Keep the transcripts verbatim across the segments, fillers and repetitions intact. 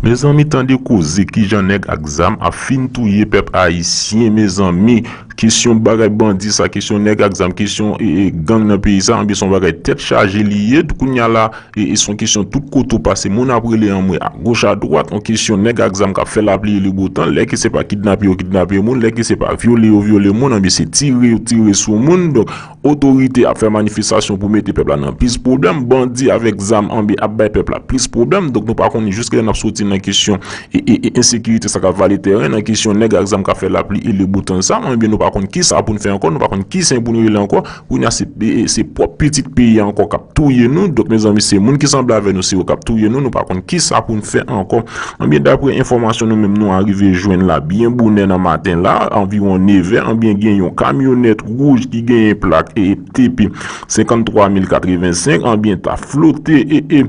Mezanmi, tande koze, kijan nèg ak zam ap fin touye pèp ayisyen, mezanmi. Kesyon bagay bandi sa, kesyon nèg ak zam, kesyon e, e, gang nan peyi sa, anbyen se yon bagay tèt chaje li ye. Kounye a la, e, e, se yon kesyon tout kote w pase, moun ap rele anmwe agoch adwat, yon kesyon nèg ak zam k ap fè lapli e le botan, lè ke se pa kidnape yo kidnape moun, lè ke se pa vyole yo vyole moun, anbyen se tire yo tire sou moun. Donk, otorite ap fè manifestasyon pou mete pèp la nan plis pwoblèm, bandi avèk zam anbyen ap bay pèp la plis pwoblèm. Donk nou pa konnen jiskilè n ap soti nan kesyon e, e, e ensekirite sa k ap vale tèren, nan kesyon nèg ak zam k ap fè lapli e le botan sa, anbyen nou pa konn kisa pou n fè ankò, nou pa konn ki sen pou n rele ankò. Kounye a se, e, e, se pwòp pitit peyi a ankò k ap touye nou. Donk mezanmi, se moun ki sanble avè nou, se yo k ap touye nou, nou pa konn kisa pou n fè ankò. Anbyen, daprè enfòmasyon nou menm nou arive jwenn la byen bonè nan maten la, anviwon nevè, anbyen gen yon kamyonèt wouj ki genyen plak e T P senkanntwa mil katrevensenk, anbyen ta flote e, e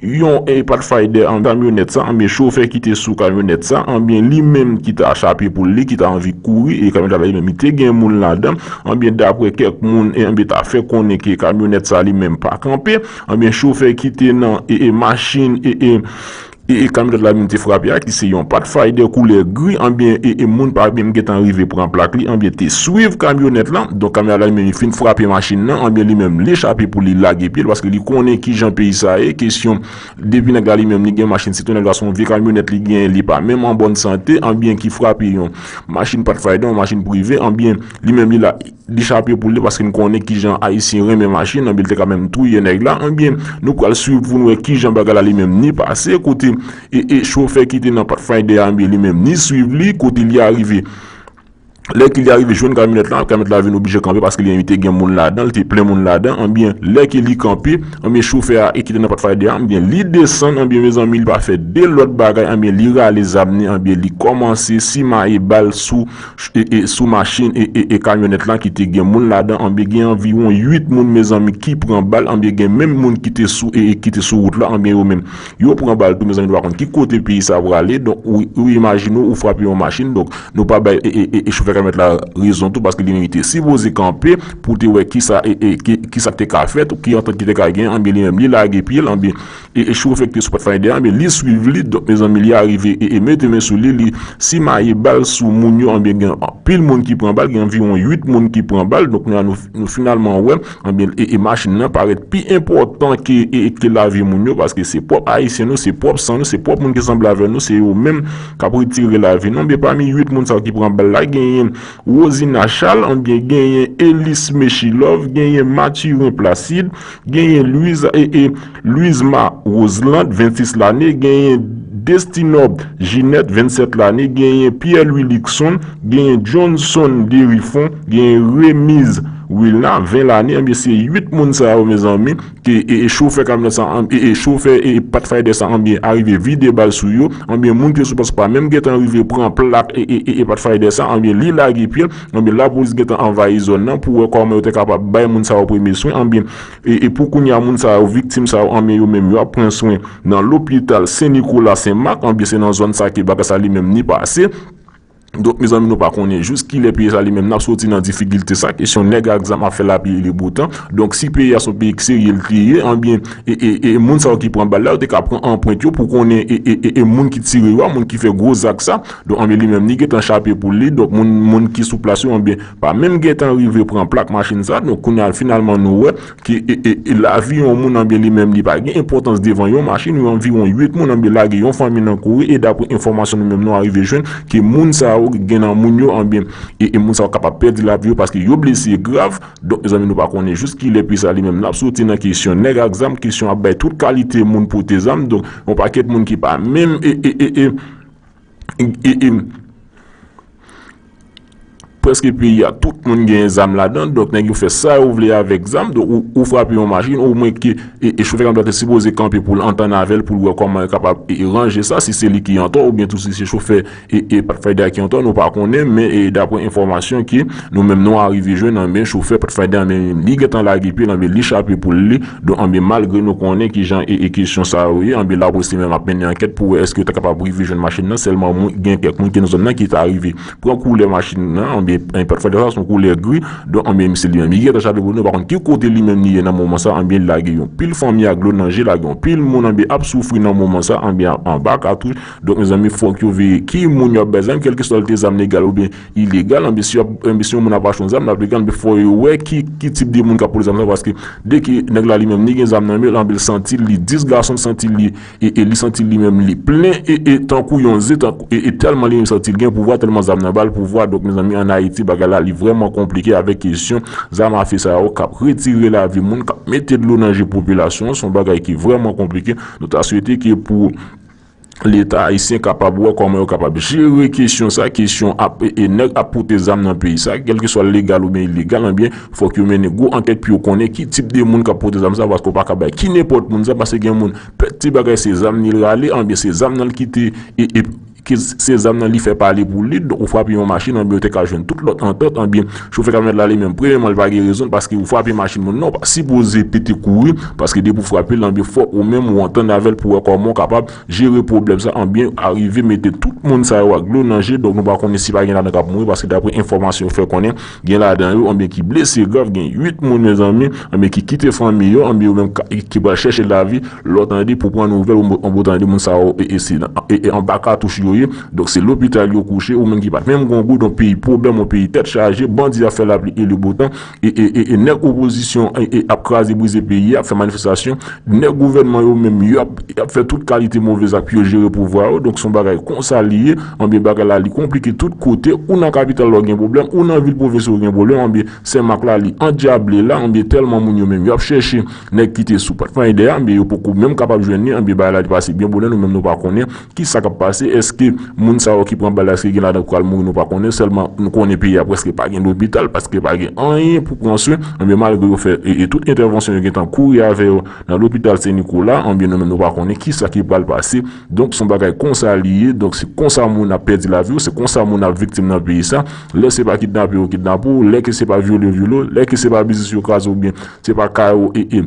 yon e Pathfinder an kamyonèt sa, anbyen chofè ki te sou kamyonèt sa, anbyen li menm ki ta chape pou li, ki ta anvi kouri, e kamyonèt la li menm li te gen moun ladan, anbyen daprè kèk moun, e anbyen ta fè konnen ke kamyonèt sa li menm pa kanpe, anbyen chofè ki te nan e, e machin e, e e, e kamyonèt la menm te frape a, ki se yon Pathfinder koulè gri, anbyen, e, e moun pa menm gentan rive pran plak li, anbyen te swiv kamyonèt la. Donk kamyonèt la li menm li fin frape machin nan, anbyen li menm li chape pou li lage pye l, paske li konnen kijan peyi sa ye. Kesyon depi nèg la li menm li gen machin, sitou nèg la se yon vye kamyonèt li genyen, li pa menm an bòn sante, anbyen ki frape yon machin Pathfinder, yon machin prive, anbyen li menm li la li chape pou li, paske n konnen kijan ayisyen renmen machin, anbyen li te ka menm touye nèg la, anbyen nou pral swiv pou n wè kijan bagay la li menm ni pase, kote e, e chofè ki te nan Pathfinder a, anbyen li menm ni swiv li, kote li arive. Lè ke li arive jwenn kamyonèt la, kamyonèt la vin oblije kanpe paske li menm li te gen moun ladan, li te plen moun ladan, anbyen lè ke li kanpe, anbyen chofè a e ki te nan Pathfinder a, anbyen li desann, anbyen mezanmi li pa fè de lòt bagay, anbyen li rale zam ni, anbyen li kòmanse simaye bal sou e, e, sou machin e, e, e kamyonèt la ki te gen moun ladan, anbyen gen anviwon uit moun mezanmi ki pran bal, anbyen gen menm moun ki te sou e, e ki te sou wout la, anbyen yo menm yo pran bal tou mezanmi, nou pa konn ki kote peyi sa prale. Donk ou, ou imajine w, ou frape yon machin, donk nou pa bay e, e, e, e chofè kamyonèt la rezon tou, paske li menm li te sipoze kanpe pou te wè kisa e, e ki, kisa k te ka fèt, ki antant ki te ka gen, anbyen li menm li lage pye l, anbyen e, e chofè ki te sou Pathfinder a, men li swiv li, donk mezanmi li arive e, e mete men sou li, li simaye bal sou moun yo, anbyen gen anpil moun ki pran bal, gen anviwon uit moun ki pran bal, donk nou, nou, nou finalman wè, anbyen e, e machin nan parèt pi enpòtan ke, e, ke lavi moun yo, paske se pwòp ayisyen nou, se pwòp san nou, se pwòp moun ki sanble avè nou, se yo menm k ap retire lavi nou, men pami uit moun sa yo ki pran bal la, genyen Rosina Charles, anbyen genyen Elis Mechilov, genyen Mathurin Placide, genyen Louise, e, e, Louisma Roseland, vennsis lane, genyen Destinob Ginette, vennsèt lane, genyen Pierre Louis Luckson, genyen Johnson Derifon, genyen Remise Wilna, ven lane, anbyen se uit moun sa yo mezanmi, ke e, e chofè kamyonèt sa, e, e chofè e Pathfinder sa anbyen arive vide bal sou yo, anbyen moun ki sou plas pa menm gentan rive pran plak e, e, e, e Pathfinder sa, anbyen li lage pye l, anbyen lapolis gentan anvayi zòn nan pou wè kòman yo te kapab bay moun sa yo premye swen, anbyen e, e pou kounye a moun sa yo, viktim sa yo, anbyen yo menm yo ap pran swen nan lopital Sen Nikola Sen Mak, anbyen se nan zòn sa ke bagay sa li menm ni pase. Donk mezanmi nou pa konnen jis kilè peyi sa li menm n ap soti nan difikilte sa, kesyon nèg ak zam ap fè lapli e le botan. Donk si peyi a se yon peyi k serye l te ye, anbyen e, e, e moun sa yo ki pran bal la yo te ka pran anprent yo pou konnen e, e, e, e moun ki tire yo a, moun ki fè gwo zak sa. Donk anbyen li menm li gentan chape pou li, donk moun, moun ki sou plas yo anbyen pa menm gentan rive pran plak machin sa. Donk kounye a finalman nou wè ke e, e, e lavi yon moun anbyen li menm li pa gen enpòtans devan yon machin, yo anviwon uit moun anbyen lage yon fanmi nan kouri, e daprè enfòmasyon nou menm nou arive jwenn, ke moun sa yo gen nan moun yo anbyen e, e moun sa yo kapab pèdi lavi yo paske yo blese grav. Donk mezanmi nou pa konnen jis kilè peyi sa li menm n ap soti nan kesyon nèg ak zam, kesyon ap bay tout kalite moun pote zam, donk yon pakèt moun ki pa menm e, e, e, e, e, e, prèske peyi a, tout moun genyen zam ladan, donk nèg yo fè sa yo vle avèk zam, donk ou, ou frape yon machin, omwen ke e, e chofè kamyonèt la te sipoze kanpe pou l antann avè l, pou l wè kòman l kapab e, e ranje sa, si se li ki antò, oubyen tou si se chofè e, e Pathfinder ki antò, nou pa konnen, men e, daprè enfòmasyon ke nou menm nou arive jwenn, anbyen chofè Pathfinder menm li gentan lage pye l, anbyen li chape pou li, donk anbyen malgre nou konnen kijan e, e kesyon sa yo ye, anbyen lapolis li menm ap mennen ankèt pou wè èske yo ta kapab rive jwenn machin nan, sèlman moun, gen kèk moun ki nan zòn nan ki ta rive pran koulè machin nan, anbyen Anyen pa t fè sa, se yon koulè gri. Donk, anbyen, misye li menm, li gentan chape pou li, nou pa konn ki kote li menm li ye nan moman sa, anbyen, li lage yon pil fanmi ak dlo nan je, lage yon pil moun, anbyen, ap soufri nan moman sa, anbyen, anba katouch. Donk, mezanmi, fòk yo veye ki moun y ap bay zam, kèlkeswa l te zam legal oubyen ilegal, anbyen, si y ap, anbyen, si yon moun ap achte yon zam, l ap legal, anbyen, fò yo wè ki, ki tip de moun k ap pote zam sa, paske dèke nèg la li menm, li gen zam nan men l, anbyen, l santi li dis gason, l santi li e, e li santi li menm li plen e, e tankou yon ze, tankou, e, e tèlman li menm santi l gen pouvwa, tèlman zam nan ba l pouvwa. Donk, mezanmi, ann Ayiti, bagay la, li vrèman konplike avèk kesyon zam afe sa yo k ap retire lavi moun, k ap mete dlo nan je popilasyon an. Se yon bagay ki vrèman konplike. Nou ta swete ke pou Leta ayisyen kapab wè kòman yo kapab jere kesyon sa, kesyon ap, e, e nèg ap pote zam nan peyi sa, kèlkeswa legal oubyen ilegal, anbyen, fòk yo mennen gwo ankèt pou yo konnen ki tip de moun k ap pote zam sa, paske w pa ka bay ki nenpòt moun zam, paske gen moun, pèt ti bagay, se zam li rale, anbyen, se zam nan l kite, e, e, ke se zam nan li fè pale pou li, donk ou frape yon machin, anbyen, ou te ka jwenn tout lòt antant, anbyen, chofè kamyonèt la li menm, premyèman, li pa gen rezon, paske ou frape machin moun nan, ou pa sipoze pete kouri, paske depi w frape l, anbyen, fòk ou menm ou antann avè l pou wè kòman w kapab jere pwoblèm sa, anbyen, arive mete tout moun sa yo ak dlo nan je, donk nou pa konnen si pa gen ladan k ap mouri, paske daprè enfòmasyon yo fè konnen, gen ladan yo, anbyen, ki blese grav, gen uit moun, mezanmi, anbyen, ki kite fanmi yo, anbyen, yo menm ka, ki pral chèche lavi, lè w tande pou pran nouvèl, ou, ou tande moun sa yo, e, e, se nan, e, e, anba katouch yo ye, donk se lopital yo kouche, ou menm ki pa t menm gon goud, yon peyi pwoblèm, yon peyi tèt chaje, bandi ap fè lapli e le botan, e, e, e, e nèg opozisyon, e, e, ap kraze brize peyi a, ap fè manifestasyon, nèg gouvènman yo menm, y ap, y ap fè tout kalite move zak pou yo jere pouvwa yo. Donk, se yon bagay konsa li ye. Anbyen, bagay la, li konplike tout kote. Ou nan kapital la, w gen pwoblèm. Ou nan vil pwovens ou gen pwoblèm. Anbyen, Senmak la, li andyable la. Anbyen, tèlman moun yo menm, y ap chèche nèg ki te sou pat fanyè dèyè. Anbyen, yo poko menm kapab jwenn li. Anbyen, bagay la, li pase byen bonè. Nou menm, nou pa konnen ki sa k ap pase. Èske moun sa yo ki pran bal la, èske gen ladan k pral mouri? Nou pa konnen. Sèlman, nou konnen peyi a prèske pa gen lopital, paske pa gen anyen pou pran swen. Anbyen, malgre yo fè, e, e tout entèvansyon yo gentan kouri avè yo nan lopital Sen Nikola, anbyen, nou menm, nou pa konnen ki sa ki pral pase. Donk, se yon bagay konsa li ye. Donk, se konsa moun ap pèdi lavi yo, se konsa moun ap viktim nan peyi sa. Lè se pa kidnape yo kidnape w, lè ke se pa vyole yo vyole w, lè ke se pa biznis yo kraze oubyen se pa kay ou, e, e,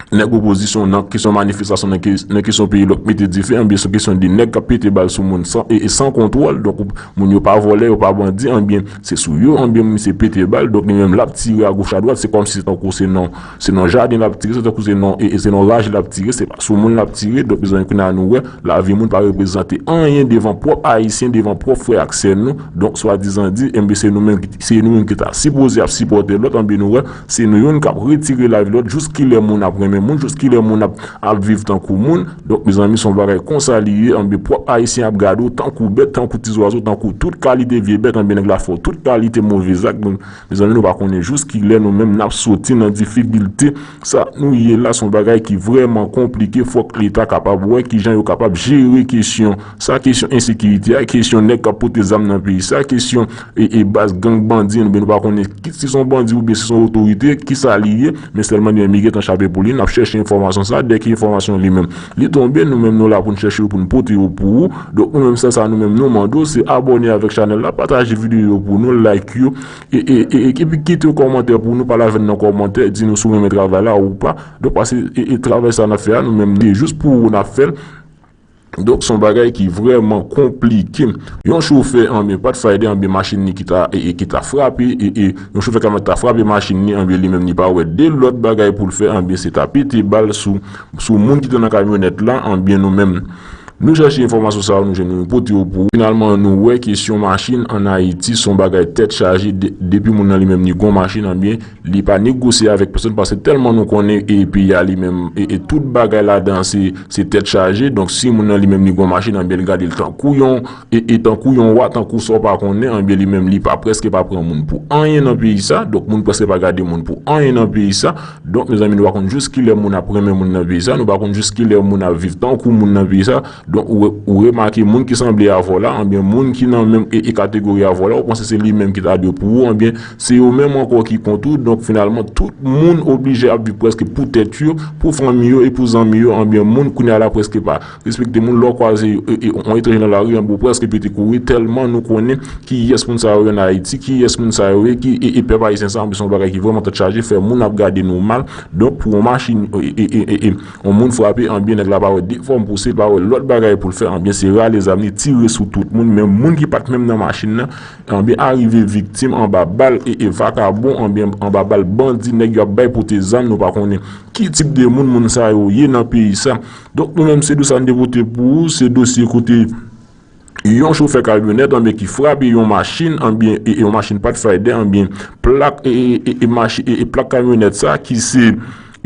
nèg opozisyon nan kesyon manifestasyon, nan ke-, nan kesyon peyi lòk mete dife, anbyen, se kesyon de nèg k ap pete bal sou moun san, e, e san kontwòl. Donk, moun yo pa vòlè, yo pa bandi, anbyen, se sou yo, anbyen, misye pete bal, donk li menm l ap tire agoch adwat, se kòmsi se tankou se nan, se nan jaden l ap tire, se tankou se nan, e, e se nan raje l ap tire, se pa sou moun l ap tire, donk, mezanmi, kounye a nou wè, lavi moun pa reprezante anyen devan pwòp Ayisyen, devan pwòp frè ak sè nou, donk, swadizan di, enben, se nou menm ki, se nou menm ki ta sipoze ap sipòte lòt, anbyen, nou wè, se nou youn k ap retire lavi lòt, jouskilè moun ap renmen moun, jouskilè moun ap, ap viv tankou moun. Donk, mezanmi, se yon bagay konsa li ye, anbyen, pwòp Ayisyen ap gade w tankou bèt, tankou ti zwazo, tankou tout kalite vye bèt, anbyen, nèg la fè w tout kalite move zak. Donk, mezanmi, nou pa konnen jouskilè nou menm n ap soti nan difikilte sa nou ye la, se yon bagay ki vrèman konplike. Fòk Leta kapab wè kijan yo kapab jere kesyon sa, kesyon ensekirite a, kesyon nèg k ap pote zam nan peyi sa, kesyon e, e baz gang bandi, anbyen nou pa konnen ki, si se yon bandi oubyen si se yon otorite, kisa li ye, men sèlman li menm li gentan chape pou li, n ap chèche enfòmasyon sa, dèke enfòmasyon li menm li tonbe, nou menm nou la pou n chèche yo, pou n pote yo pou ou. Donk nou menm sèl sa nou menm nou mande w, se abòne avèk chanèl la, pataje videyo yo pou nou, like yo, e, e, e, e, epi kite yon kòmantè pou nou, pale avè n nan kòmantè, di nou si w renmen travay la ou pa. Donk paske, e, e, travay sa n ap fè a, nou menm li jis pou ou n ap fè l. Donk, se yon bagay ki vrèman konplike. Yon chofè, anbyen, Pathfinder, anbyen, machin li ki ta, e, e, ki ta frape, e, e, yon chofè kamyonèt ta frape machin li, anbyen, li menm, li pa wè de lòt bagay pou l fè, anbyen, se ta pete bal sou, sou moun ki te nan kamyonèt la, anbyen, nou menm, nou chèche enfòmasyon sa yo, nou jwenn yo, nou pote yo pou ou. Finalman, nou wè kesyon machin ann Ayiti, se yon bagay tèt chaje, de-, depi moun nan li menm, li gon machin, anbyen, li pa negosye avèk pèsonn, paske tèlman nou konnen, e, peyi a li menm, e, e tout bagay ladan se, se tèt chaje. Donk, si moun nan li menm li gon machin, anbyen, li gade l tankou yon, e, e tankou yon wa, tankou sa w pa konnen, anbyen, li menm li pa, prèske pa pran moun pou anyen nan peyi sa. Donk, moun prèske pa gade moun pou anyen nan peyi sa. Donk, mezanmi, nou pa konn jiskilè moun ap renmen moun nan peyi sa, nou pa konn jiskilè moun ap viv tankou moun nan peyi sa. Donk, ou, ou remake moun ki sanble avè w la, anbyen, moun ki nan menm, e, e kategori avè w la, ou panse se li menm ki ta dwe pou ou, anbyen, se yo menm ankò ki kont ou. Donk, finalman, tout moun oblije ap viv prèske pou tèt yo, pou fanmi yo e pou zanmi yo, anbyen, moun kounye a la prèske pa respekte moun. Lè w kwaze, e, e, yon etranje nan lari, anbyen, ou prèske pete kouri, tèlman nou konnen kiyès moun sa yo ye ann Ayiti, kiyès moun sa yo ye, ki, e, e pèp ayisyen sa, anbyen, se yon bagay ki vrèman tèt chaje, fè moun ap gade nou mal. Donk, pou yon machin, e, e, e, e, e, yon moun frape, anbyen, nèg la pa wè de fòm pou se, pa wè lòt bagay pou l fè, anbyen se rale zam li, tire sou tout moun, men moun ki pa t menm nan machin nan, anbyen arive viktim anba bal e, e vakabon, anbyen anba bal bandi, nèg yo ap bay pote zam, nou pa konnen ki tip de moun moun sa yo ye nan peyi sa. Donk nou menm se dosye sa n te pote pou ou, se dosye kote yon chofè kamyonèt, anbyen ki frape yon machin, anbyen e, e yon machin Pathfinder, anbyen plak e, e, e, e machi-, e, e plak kamyonèt sa ki se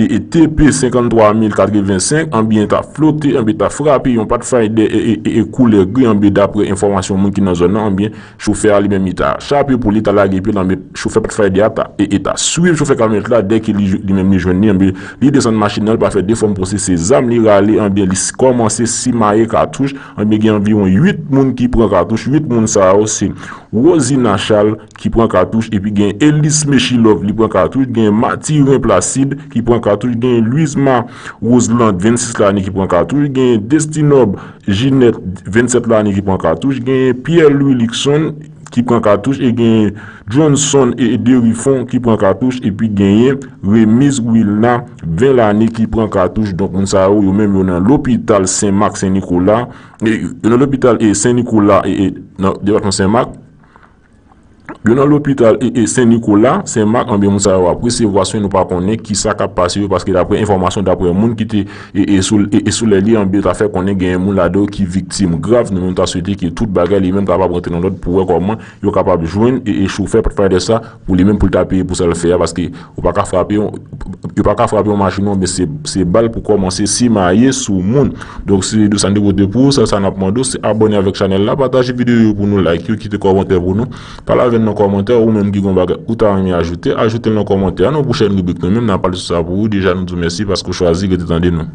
e, e T P senkanntwa mil katrevensenk, anbyen ta flote, anbyen ta frape yon Pathfinder e, e, e, e koulè gri, anbyen daprè enfòmasyon moun ki nan zòn nan, anbyen chofè a li menm li ta chape pou li ta lage pye l, anbyen chofè Pathfinder a ta, e, e ta swiv chofè kamyonèt la dèke li, li menm li jwenn li, anbyen li desann machin nan, li pa fè de fòm pwosese zam, li rale, anbyen li s-, kòmanse simaye katouch, anbyen gen anviwon uit moun ki pran katouch, uit moun sa yo se Rosina Charles ki pran katouch, epi gen Elis Mechilov li pran katouch, gen Mathurin Placide ki pran katouch, gen Luisma Roseland vennsis lane ki pran katouch, gen Destinob Ginette vennsèt lane ki pran katouch, gen Pierre Louis Luckson ki pran katouch, e gen Johnson e Derifon ki pran katouch, epi genyen Remise Wilna ven lane ki pran katouch. Donk moun sa yo, yo menm yo nan lopital Sen Mak Sen Nikola, e, yo nan lopital e Sen Nikola e, e nan depatman Sen Mak. Yo nan lopital e, e Sen Nikola, Sen Mak, anbyen moun sa yo ap resevwa swen, nou pa konnen kisa k ap pase yo, paske daprè enfòmasyon, daprè moun ki te e, e sou, e, e sou lè li, anbyen ta fè konnen genyen moun ladan yo ki viktim grav, nou menm ta swete ke tout bagay li menm kapab rantre nan lòd pou wè kòman yo kapab jwenn e, e chofè Pathfinder sa, pou li menm pou l ta peye pou sa l fè a, paske ou pa ka frape yon, yo pa ka frape yon machin non, men se, se bal pou kòmanse simaye sou moun. Donk se de sa n te pote pou ou, sèl sa n ap mande w, se abòne avèk chanèl la, pataje videyo yo pou nou, like yo, kite kòmantè pou nou, pale avè n nan kòmantè, ou menm ki gon bagay ou ta renmen ajoute, ajoute l nan kòmantè a, nan pwochèn ribrik nou menm, n a pale sou sa pou ou, deja nou di w mèsi paske w chwazi rete tande nou.